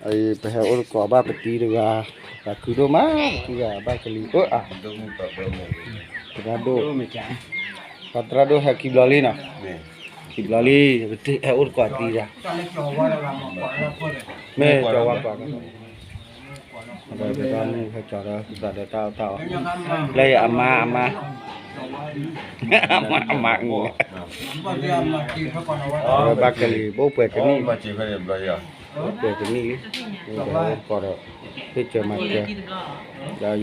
ပဟဲအိၣ်သကိးဘၣ်ပတံၤတဂၤ, သးခုဒိၣ်မး, ပတံၤတဂၤဘၣ်ကလံၤအၢအါ, သရၣ်ဒိၣ်, ပှၤသရၣ်ဒိၣ်ဟဲခံဘျီလံနီၤ, ခံဘျီလံ, ပဟဲအိၣ်သကိးတံၤတဂၤ, မ့ၢ်ကၠီဝါကွၢ်, ဒီးတၢ်မုၢ်ဟဲကၠီဒီး သးဒီးတၢ်အီၣ်တၢ်အီ, လၢအမါအမါ, အမါအမါ, ဘၣ်ကလံၤ ဘၣ်ပှဲၤတနံၣ် ပှဲၤတနံၣ်လံ, ဒီးကီးဒီး ဟ့ၣ်စၢၤမၤစၢၤ, ဒီးယ, ဒီးယ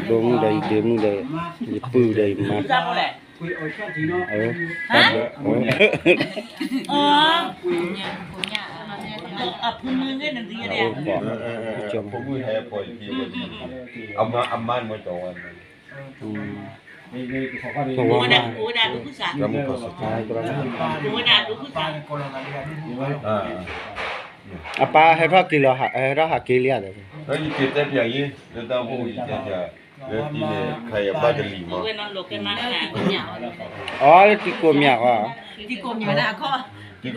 ဒိမုၣ်ဒီးယဒ့မုၣ်ဒီး ယပုၢ်ဒီးယမါ, အပၢ်ဟဲထီၣ်က့ၤလီၤ, ဟဲထီၣ်ဟးက့ၤလံဧါ, လၢတၢ်ဖိအံၤ လၢတၢ်ဖိအံၤ အီ လၢတံၤကိးမၠးအီၤ, တံ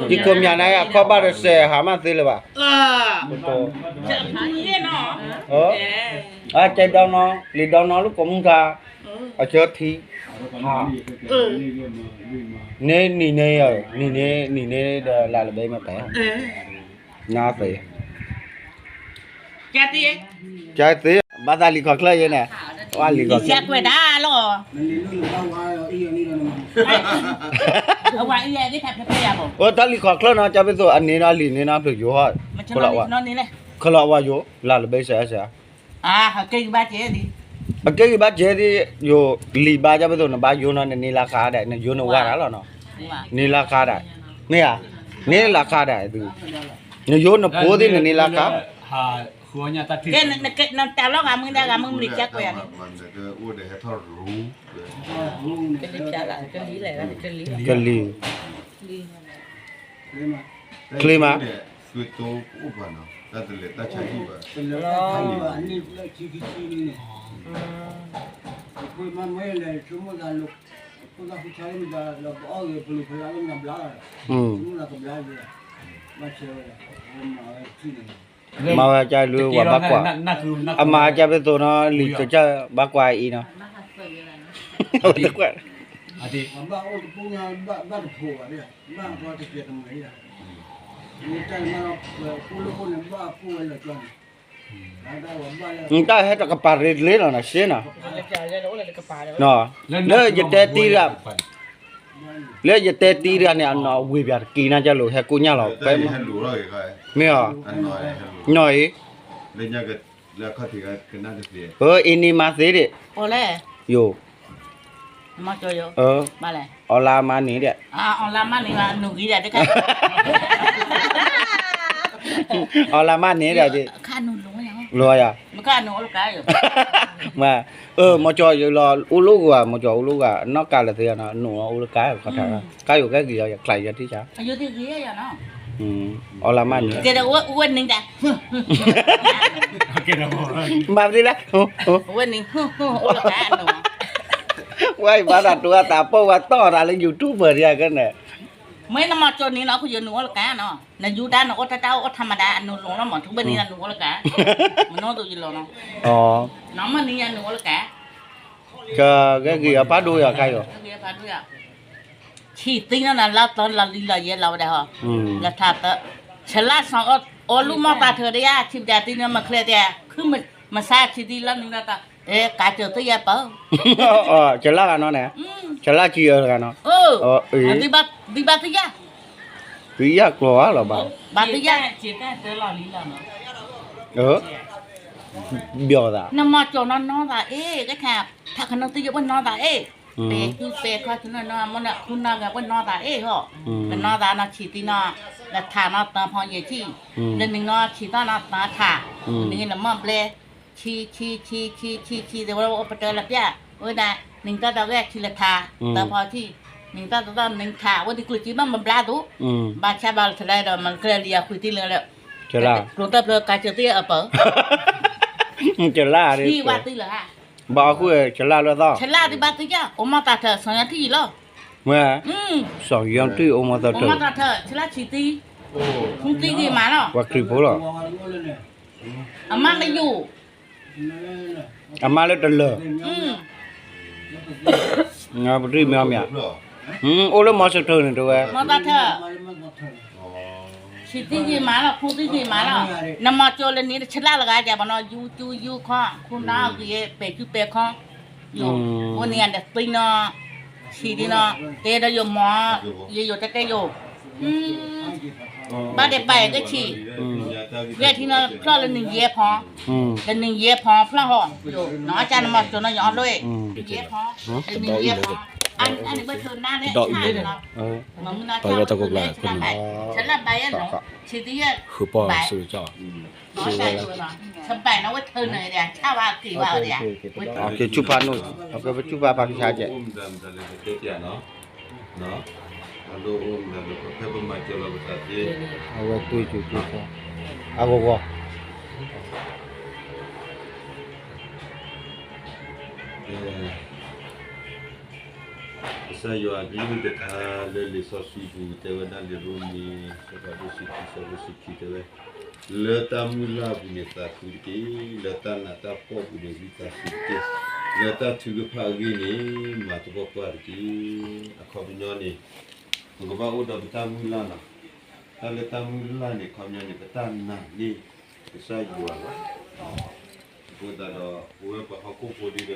ၤကိးမၠးန့ၣ် အခီၣ်ဘၣ်ဒီးစဲးဟးမးသ့လၢၤဘၣ်, အကဲဒီနီၤ လံာ်ဒီနီၤလၢကိးမုၢ်ထါ, အဆၢထံ, န့ၣ်နံၤန့ၣ်, နံၤန့ၣ် နံၤန့ၣ်ဒီးလၢလၢဘဲမ့ၢ်ပဲ, နသ့, ကသ့, ဘၣ်သးလံၤခီၣ်ချၢယဲန့ၣ်, ဝဲလံၤခီၣ်ချၢ, အိၣ်တၢ်လံၤခီၣ်ချၢနီၤ ကၠီဘ့သိး အန့ၣ်နီၤ လံာ်န့ၣ်နီၤ ဖျိယိၤဟီၣ်, ခလီၤဝါယိၤ လၢလၢဘဲစဲးစဲး, အကဲဂံၢ်ဘါစဲးဒ်, ယိၤလံာ်ဘါ ကၠီဘ့သိး နဘါယိၤနီၤ နန့ၢ်လၢခါဒၣ် နယိၤနဝါတၢ်လီၤနီၤ, န့ၢ်လၢခါဒၣ်, မ့ၢ်ဧါ, န့ၢ်လၢခါဒၣ်, နယိၤနဖိသ့ၣ် နန့ၢ်လၢခါ, ကဲ နတၢ်လီၤဂၤမုၢ်ဒၣ်ဂၤမုၢ်မလံၤကကွဲးန့ၣ်, ကလံၤ, ချ့မး, မၤဝဲကၢ်လၢဝဲဘၣ်ကွၢ်, အမၤကၢ်ဖဲသိးနီၤ လံာ်ကစၢ်ဘၣ်ကွၢ်အံၤနီၤ, နတၢ်ဟဲတကပၤရ့လ့လီၤနီၤ ရှဲနီၤ, လၢယတဲတံၢ်တဂၤ, လၢယတဲတံၢ်တဂၤန့ၣ် အနီၢ်ဝ့ၢ်ပၠးတက့ၤနၤ ကၢ်လိာ်ဟဲကိညၢ်လီၤ, မ့ၢ်အီၤ, နီၢ်အံၤ, အ့န့ၣ်မၤသ့ဒံး, ယိၤ, အီလါမါန့ၣ်ဒံး, အီလါမါန့ၣ်ဒံး, လိယၤ, မၤ, မီၤကၠီၤယလီၤအိၣ်လိၣ်ဂၤ, မီၤကၠီၤအိၣ်လိၣ်ဂၤ, နီၢ်ကးလၢသ့နီၤ, နအိၣ်လိၣ်ကါ, ကါယိၤကဲဂ့ၤလီၤ ယကျးယၤထံၣ်ဆါ, အီလါမါန့ၣ်, မၤသ့လဲၣ်, ဝဲအံၤဘၣ်တၢ်တိၤအသးပီၢ် ဝဲတီၢ်အသးလၢ YouTube ဒံးကဲန့ၣ်, မ့ၢ်နမီၤကၠီၤန့ၣ်နီၤ ယနုာ်အိၣ်လၢကါနီၤ, နယူဒၤနအိၣ်တၢ်တၢ်အိၣ်ထီမဒါ အနုာ်လိၤလီၤမး ထူဘၣ်န့ၣ်နနုာ်အိၣ်လၢကါ, မနီၣ်သိးယလီၤနီၤ, နီၤမ့ၢ်န့ၣ်ယနုာ်အိၣ်လၢကါ, ကဂဲၤဂ့ၤအဖးဒိၣ်ယၤခါယီၤ, ဆံၣ်သံနီၤ လါသီလီၤလံလီၤယဲလီၤဝဲဒၣ်ဟီ, လၢထးသၢ, ဆလါစီၤအီလူမီၢ်သးထၢၣ်ဒံးယါ ဆံးပဒၣ်သံန့ၣ် မၤချ့တဲ, ခုမဆါဆံးသံလီၤနုာ်လီၤသီ, ကးစၢၤသ့ယဲပၢ, ဆလါဂၤနီၤန့ၣ်, ဆလါကံၢ်အၢတဂၤနီၤ, ဒံးဘၣ်သံယါ, သံယါကျိၤအါလီၤဘၣ်, ဘၣ်သံယါ, ဘၣ်သး, နမီၤကၠီၤနီၤနီၤသးအ့ၣ်, ကဲခါ, ထးခနီသံယါပှဲၤနီၤသးအ့ၣ်, ပဲၤသူပဲၤခီဆူနီၤနီၤ မ့ၢ်နခူနီၤဂၤပှဲၤနီၤသးအ့ၣ်ဟီ, ပနီၤသးနီၤဆံးသံနီၤ, လၢထးနီၤ သၢဖီယဲၢ်ဆံ, လၢနံၤနီၤဆံးသီနီၤ သၢထး, နံၤလၢမီၢ်ဘျဲ, ဆံး ဆံး ဆံး ဆံး ဆံး သ့ဝဲအိၣ်ပတၢၢ်လၢပျၢ်, ဝဲဒၣ်, နံၤသီဒီးဝဲဆံးလၢထး, သၢဖီဆံ, နံၤသီသီသီနံၤထး ဝဲဒၣ်ကျၢၤစံးဘၣ်မဘျါသိး, ဘၣ်ဆါဘၣ်လၢထးလဲဒီး မၤကလဲၤလံယၤဃုာ်သံလၢ, ကျိၤတၢ်ဖျၢၣ်ကးစၢၤသ့အပၢ်, ဆံးဝဲသံလၢဟါ, ဘၣ်အဃိဆလါလၢသီ, ဆလါသံဘၣ်သံယါ အိၣ်မီၢ်သးထၢၣ် စီၤယီၤထံၣ်ယံၤလီၤ, မ့ၢ်, စီၤယီၤထံၣ်အိၣ်မီၢ်သးထၢၣ်, အိၣ်မီၢ်သးထၢၣ် ဆလါဆံးသံ ဖုသံဂ့ၤမးလီၤ. ပှၤခရံာ်ဖိလီၤ. အမါလၢယိာ်, အမါလၢတလၢာ်, ပတံၢ်မ့ၢ်အီၤမ့ၢ်ဧါ, အိၣ်လၢမီၤစၢၤထၢၣ်န့ၣ်တဲဝဲ, မီၤစၢၤထၢၣ်, ဆံးသံဂ့ၤမးလီၤ, ဖုသံဂ့ၤမးလီၤ, နမၤကၠိလၢနံၤတဆလၢ်လၢဂၤဒဲးဘၣ်နီၤ, ယူၤကၠူယူၤခီ, ခိၣ်နၢ်ဂ့ၤ ပဲာ်ကၠူပဲာ်ခီ ယိာ်, အိၣ်န့ၣ်ဒီးသံနီၤ, ဆံးဒ်နီၤ, တဲဒီးယိာ်မီၤ, ယယိာ်တဲတဲယိာ်, ဘၣ်ဒဲးဘၣ်က့ၤဆံး, ယဲၢ်ထံနီၤဖျီၣ်လၢနံၤယဲၢ်ဖီ, လၢနံၤယဲၢ်ဖီဖျီၣ်ဟီ, ယိာ်, နအီၣ်ကၢ်နမၤကၠိနီၤ ယအီၣ်လိၣ်, ယဲၢ်ဖီ, လၢနံၤယဲၢ်ဖီ, အန့ၣ်ဝဲထၢနါန့ၣ်, မၤမုၢ်နၤတၢ်ဝဲတကိးကျါ, ဆလၢဘၣ်ယဲၢ်နီၤ, ဆံးသံယဲၢ်, ဃုပီၢ်စကၠီ က့ၤဆူဖးနိၣ်, အက့ၤဆူဖးပာ်ကဆါကဲး, အဝဲတူၢ်ကၠူၣ်ကၠူၣ်ဆၢ, အဂီၢ်ဂီၢ် ကစၢ်ယွၤအကလုၢ်တခါလၢလံာ်စီဆှံပူၤ တဲဝဲဒၣ်လံာ်ရိမ့ၤ အဆၢဒိၣ်တဆံခံ အဆၢဖိတဆံခံတဲဝဲ, လၢတၢ်မုၢ်လၢ်အပူၤန့ၣ်သးခုတက့ၢ်, လၢတၢ်နးတၢ်ဖှီၣ်အပူၤန့ၣ်ဝံသးစူၤတက့ၢ်, လၢတၢ်ထုကဖၣ်အဂ့ၢ်န့ၣ် မၤသပှၢ်ပှၢ်တက့ၢ်. အခီပညီန့ၣ် ပကဘၣ်အိၣ်ဒီးပတၢ်မုၢ်လၢ်လီၤ. တၢ်လၢတၢ်မုၢ်လၢ်န့ၣ် အခီပညီန့ၣ် ပတၢ်နာ်န့ၢ်ကစၢ်ယွၤလီၤ. အဃိသတးဒီး ပဝဲပှၤဟီၣ်ခိၣ်ဖိဒ်ဒီး ပ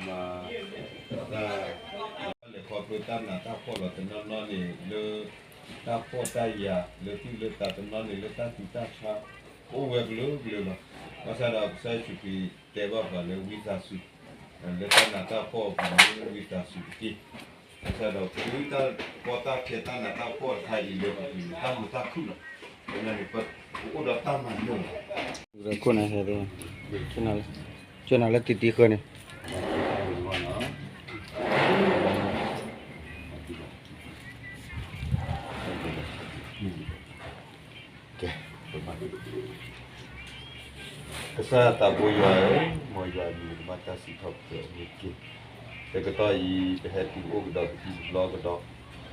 မၤ တၢ် လဲၤခီဖျိတၢ်နးတၢ်ဖှီၣ်လီၤ. တနီၤနီၤန့ၣ် လၢတၢ်ဖှီၣ်တၢ်ယာ် လၢသူၣ်လၢသး, တနီၤန့ၣ် လၢတၢ်ဆူးတၢ်ဆါ ကအိၣ်ဝဲကလုာ်ကလုာ်လီၤ. ဘၣ်ဆၣ်ဒီးကစၢ်ယ့ၣ်ၡူးခရံာ်တဲဘၣ်ပှၤလၢဝံသးစူၤ, လၢတၢ်နးတၢ်ဖှီၣ်အပူၤန့ၣ် ဝံသးစူၤတက့ၢ်. ဘၣ်ဆၣ်ဒီး ပတၢ်ကီတၢ်ခဲတၢ်နးတၢ်ဖှီၣ်တခါအံၤ လၢပပူၤန့ၣ် တၢ်မုာ်တၢ်ခုၣ်လီၤ. ပအိၣ်ဒီးတၢ်မၤနၢၤလီၤ. ခိၣ်နၢ်ဟဲ ကၠိနၤလၢတံၤတံၤဃၢန့ၣ် ကစၢ်သးဘိယွၤဧၢ, မ်ယွၤအမံၤကမၣ်တၢ်စံးထီၣ်ပတြၢၤအမူတက့ၢ်. တကတီၢ်အံၤ ပဟဲတုၤအိၣ်ကဒီးပတံၤပဘျီ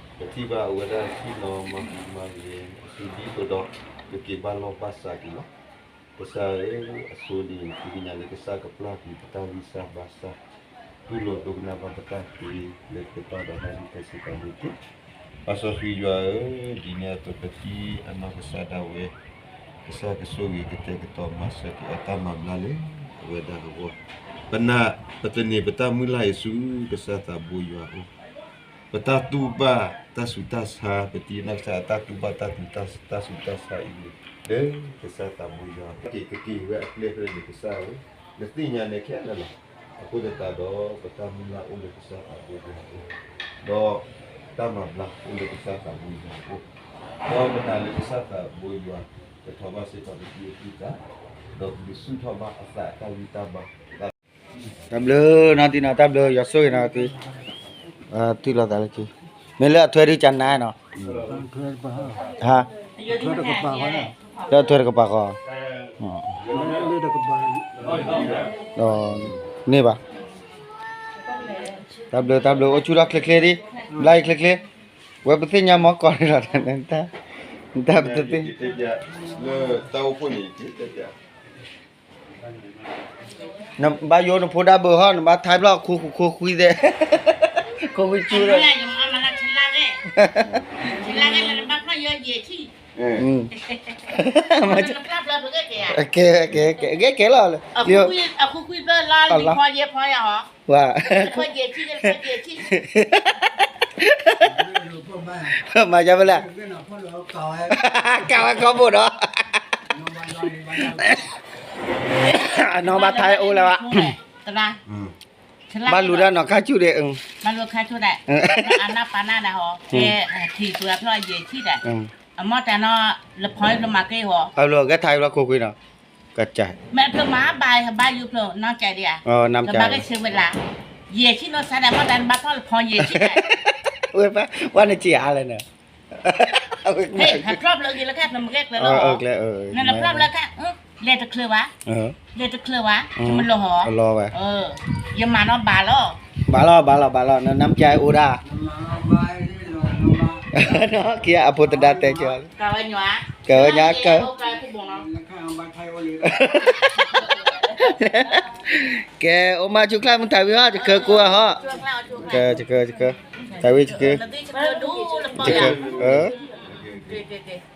ကဒီး, ပထံၣ်ဘၣ်အဝဲဒၣ်ထံၣ်နီၤမၤမုာ်မၤဂ့ၤအစုဒ်သိးဒီး ပက့ၤဘၣ်လီၢ်ဘၣ်စးက့ၤလီၤ. ကစၢ်ဧၢ, အဆိန့ၣ် ပသ့ၣ်ညါလၢကစၢ်ကပျၢ်ကွံာ်ပတၢ်ဂံၢ်စၢ်ဘါစၢ်, တူၢ်လိာ်ဒိကနၣ်ဘၣ်ပတၢ်သ့ လၢပကတီၢ်ဒီးဟဲဒ်တၢ်စံးတၢ်န့ၣ်တက့ၢ်. ပၢ်စီဆှံယွၤဧၢ, ဒ်န့ၣ်အသိးပထံၣ်အနီၢ်ကစၢ်ဒၣ်ဝဲ, ကစၢ်ကဆိၣ်ဂ့ၤကတဲာ်ကတီၤမၤစၢၤက့ၤအတၢ်မၤဘျါလၢအဝဲဒၣ်အဂီၢ်, ပနာ်ပသန့ၤပတၢ်မုၢ်လၢ်အံၤဆူ ကစၢ်သးဘိယွၤအအိၣ်, ပတၢ်တူၢ်ဘၣ်တၢ်ဆူးတၢ်ဆါ ပတံၤနီၢ်ကစၢ်အတၢ်တူၢ်ဘၣ်တၢ်ဆူးတၢ်ဆါအံၤန့ၣ် လၢကစၢ်သးဘိယွၤအအိၣ်, က့ၤကက့ၤဝဲအကျဲဖဲန့ၣ် ကစၢ်ဧၢ, နသ့ၣ်ညါန့ၣ်ခဲလၢာ်လီၤ. အဃိသတးဒီး ပတၢ်မုၢ်လၢ်အိၣ်လၢကစၢ်သးဘိယွၤအအိၣ်, ဒီးတၢ်မၤဘျါအိၣ်လၢကစၢ်သးဘိယွၤအအိၣ်, ဒီးပနာ်လၢကစၢ်သးဘိယွၤ ကထီၣ်ဘၣ်စ့ၢ်ကီးပတံၤအသူၣ်သး, ဒီးပကဆူၣ်ထီၣ်ဘၣ်အသးအတၢ်ဂံၢ်တၢ်ဘါ တၢ်ဘျုးနီၤတံၤနီၤ တၢ်ဘျုး ယွၤဆိၣ်ဂ့ၤနီၤတံၤ, ထံၣ်လိာ်သးလၢခံ, မ့ၢ်လၢအထွဲဒုကနါနီၤ, ဟါ, လၢအထွဲတကပၤဃီ, န့ၢ်ဘၣ်, တၢ်ဘျုးတၢ်ဘျုး အိၣ်ဆူၣ်ထီၣ်ချ့ချ့ဒံး, ဘျါအံၤချ့ချ့, ဝဲပသ့ၣ်ညါမီၢ်ကီၢ်န့ၣ်လီၤ, တၢ်ပတသ့ၣ် နဘၣ်ယိၣ်နဖိဒါဘုးဟီ နဘၣ်ထဲဖျီၣ်ခိခိခွံသ့ၣ်, ခိခွံဆူသ့ၣ်, ကဲကဲလီၤ, ဝဲ, မၤယါဘၣ်လဲၣ်, ကးဝဲခီဘိဒီး အနီၢ်ဘၣ်ထဲအိၣ်လၢၤဘၣ်, ဘၣ်လူၤဒၣ်နီၢ်ခါဆူၣ်ဒံး, ဘၣ်လူၤခါဆူၣ်ဒံး, အနၢ်ပာ်နၢ်ဒၣ်ဟီ, ထံၣ်ပှၤဖျီၣ်ယဲၢ်ဆံဒံး, အမီၢ်တၢ်နီၤ လၢဖီလၢမၤက့ၤဟီ, အဖျိဂဲၤထဲဖျီၣ်ခိခွံနီၤ, ကစၢ်, မ့ၢ်အဖျိမၤဘၣ် ဘၣ်ယိၣ်ဖျိ နီၢ်ကၠဲးဒံးဧါ, ကဘၣ်က့ၤဆၢဝဲလၢ, ယဲၢ်ဆံနီၤစါဒံး မီၢ်တၢ်နဘၣ်ဖျီၣ်လၢဖီယဲၢ်ဆံဒံး, ဝဲပှၤနစံးအါလဲၣ်န့ၣ် ဟဲဖျီၣ်ဖျိဂ့ၤလၢခါ ဖျိမ့ၢ်ဂ့ၤကျၢၤလီၤ, နဖျီၣ်ဖျိခါ, လဲၤတချုးဘၣ်, လဲၤတချုးဘၣ်, မ့ၢ်လီၤဟီ, ယမၤနီၤဘၣ်လီၤ, ဘၣ်လီၤ ဘၣ်လီၤ ဘၣ်လီၤ နနမ့ၢ်ကအိၣ်ဒၣ်, ခံဂၤအဖိတဒါတဲကၢၤ, ကဝဲညါကၢၤ, ကဲအိၣ်မးဆူၣ်ချၢမုၢ်ထါဝံၤဟီၣ် ယကၢၤကိးဂၤဟီၣ်, ယကၢၤ, ယကၢၤ, ထါဝံၤယကၢၤ, ယကၢၤ, အၢ